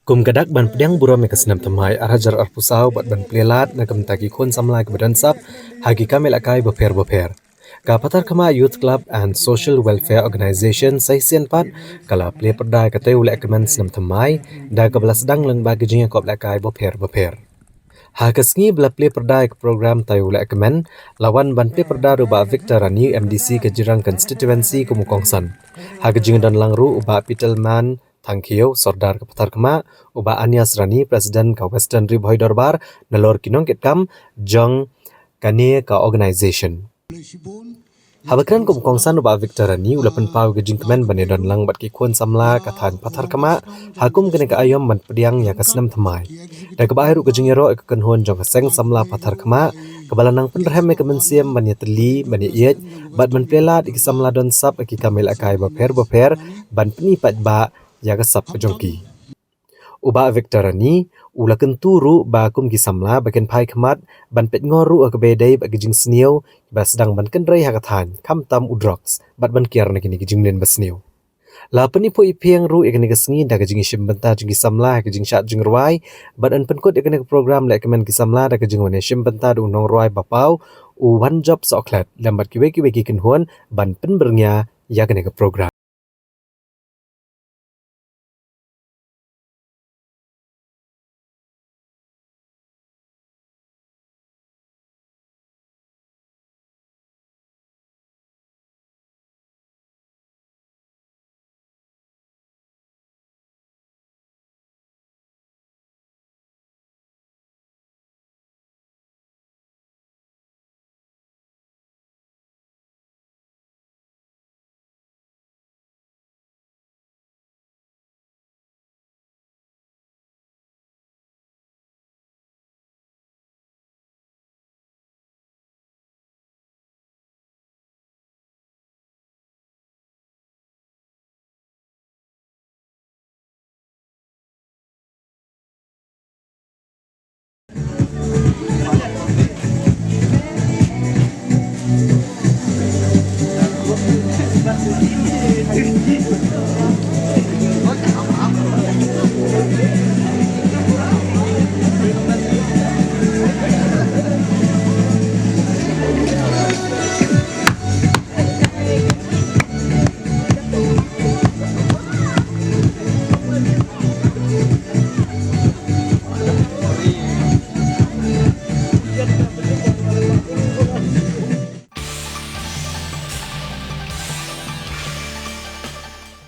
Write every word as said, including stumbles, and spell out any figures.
Kum ka dak ban pdiang burom ïa ka snem thymmai ar hajar arphew saw bad ban plie lad na ka bynta ki khun samla kiba don sap ha ki kam ïalehkai bapher bapher, ka Patharkhmah Youth Club and Social Welfare Organization, sa shisien pat ka la plie pyrda ïa ka Taïew Lehkmen snem thymmai da kaba la sdang lyngba ki jingïakop lehkai bapher bapher. Ha ka sngi ba la plie pyrda ïa ka program Taïew Lehkmen, la wan ban plie pyrda ruh u Bah Victor Rani, M D C ka Jirang Constituency kum u kongsan. Ha ka jingdon lang ruh u Bah Peterman Thangkhiew, Sordar ka Patharkhmah, u Bah Anias Rani, President ka Western Ri Bhoi Dorbar, nalor ki nongkitkam jong kane ka organization. Haba kren kum u kongsan, u Bah Victor Rani u la pynpaw ïa ka jingkmen ban ïadon lang bad ki khun samla ka thaiñ Patharkhmah ha kum kane ka aïom ban pdiang ïa ka snem thymmai, da kaba ai ruh ka jingïaroh ïa ka kynhun jong ka Seng Samla Patharkhmah, kaba la nang pynrhem ïa ka mynsiem ban ïatylli, ban ïaieit bad ban plie lad ïa ki samla don sap ha ki kam ïalehkai bapher bapher ban pyni paidbah ïa ka sap ka jong ki. U Bah Victor Rani u la kyntu ruh ba kum ki samla ba kin phai khmat ban peit ngor ruh ha kaba ïadei bad ka jingsniew ba sdang ban kynrei ha ka thaiñ, khamtam u drugs, bad ban kiar na kine ki jingmlien basniew. La pyniphuh iphieng ruh ïa kane ka sngi da ka jingïashim bynta jong ki samla ha ka jingshad jingrwai, bad yn pynkut ïa kane ka program Lehkmen ki Samla da ka jingwan ïashim bynta da u nongrwai ba paw, u Wanjop Sohkhlet, lem bad kiwei kiwei ki kynhun ban pynbyrngia ïa kane ka program.